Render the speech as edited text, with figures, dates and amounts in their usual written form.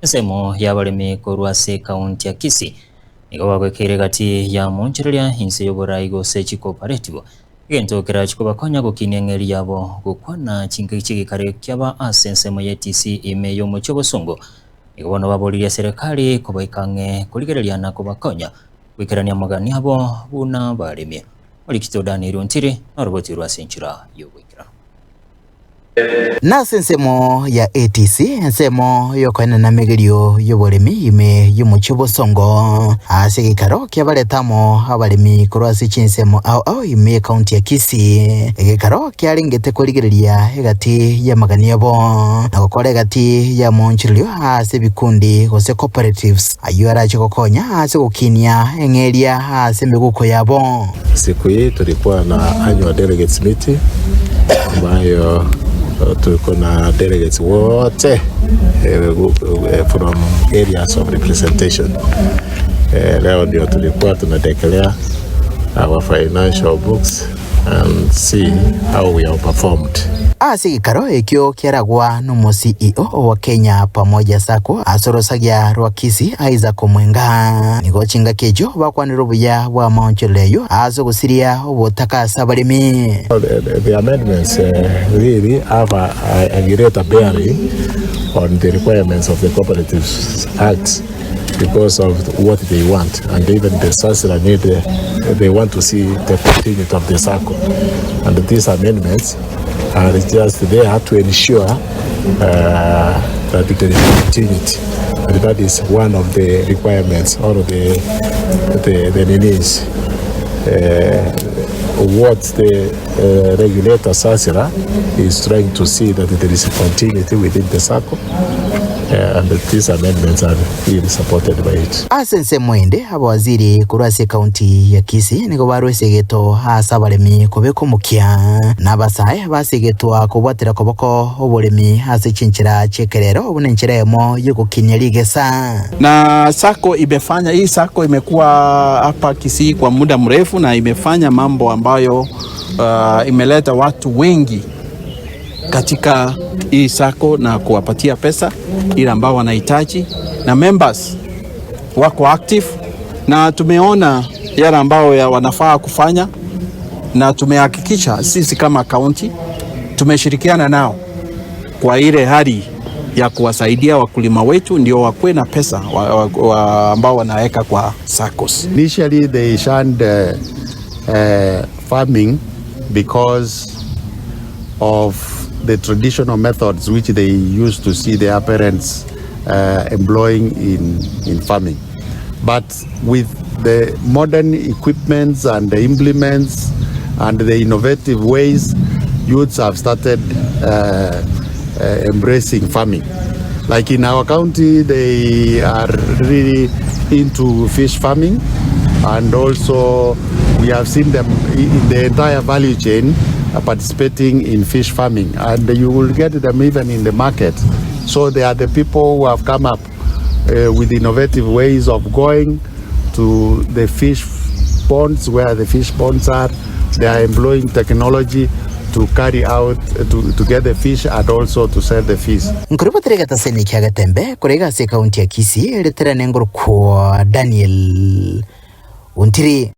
Ensemo y'abaremi korwa ase ekaunti ya Kisii nigo bagoekeire gati ya monchereria inse y'oborai gose chicooperative, egento kerachi kobakonya gokinia eng'eri yabo gokwana chingaki chi'egekare kiaba ase ensemo y'ETC ime y'omochie obosongo. Nigo bono baboririe eserekari kobaika ang'e korigereria na kobakonya goikerania amagani abo buna abaremi. Orikito Daniel Ontiri noroboti rwa ase enchera y'ogoikeranu. Nase ensemo ya ATC, ensemo y'okoenena emegerio y'oboremi ime y'omochie obosongo, ase egeikaro kiabarete amo abaremi korwa ase chinsemo ao ao ime y'ecounty ya Kisii, egeikaro kiarengete korigereria egati y'amagani abo na gokora egati y'amaonchorerio ase ebikundi gose cooperatives ayio arache gokonya ase gokinia eng'eria ase emeguko yabo. Siku hii tulikuwa na annual delegates meeting ambayo tuko na delegates wote from areas of representation. Leo ndio tulikuwa tuna declare our financial books and see how we have performed. Ase egeikaro ekio kiaragwa nomo CEO wa Kenya Pamoja Sacco ase orosagia rwa Kisii Isaac Omwenga. Nigo chingaki echio bakwanire obuya bw'amaonchorero ayio ase ogosiria obotaka ase abaremi. The amendments really have a greater bearing on the requirements of the Cooperatives Act because of what they want and even the SASRA need they want to see the continuity of the circle and these amendments are just there to ensure uh, that there is continuity and that is one of the requirements or the needs what the regulator SASRA is trying to see that there is continuity within the circle and these amendments are really supported by it. Ase ensemo ende, abawaziri korwa ase ekaunti ya Kisii nigo barwese egeto ase abaremi kobeka omokia, na abasae basegetwa kobwatera koboko oboremi ase chinchera chi'ekerero buna enchera eyemo y'ogokinia rigesa. Na sacco imefanya hii sacco imekuwa hapa Kisii kwa muda mrefu na imefanya mambo ambayo imeleta watu wengi katika hii sacco na kuwapatia pesa ile ambao wanahitaji, na members wako active, na tumeona yale ambao ya wanafaa kufanya, na tumehakikisha sisi kama county tumeshirikiana nao kwa ile hali ya kuwasaidia wakulima wetu ndio wakuwe na pesa ambao wanaweka kwa SACCOs. Initially they shunned farming because of the traditional methods which they used to see their parents employing in farming. But with the modern equipments and the implements and the innovative ways, youths have started embracing farming. Like in our county, they are really into fish farming, and also we have seen them in the entire value chain participating in fish farming, and you will get them even in the market. So they are the people who have come up with innovative ways of going to the fish ponds where the fish ponds are. They are employing technology to carry out to get the fish and also to sell the fish. Nkorobotera egetaseni kia Getembe korwa iga ase ekaunti ya Kisii, ereterane ngorokwa Daniel Ontiri.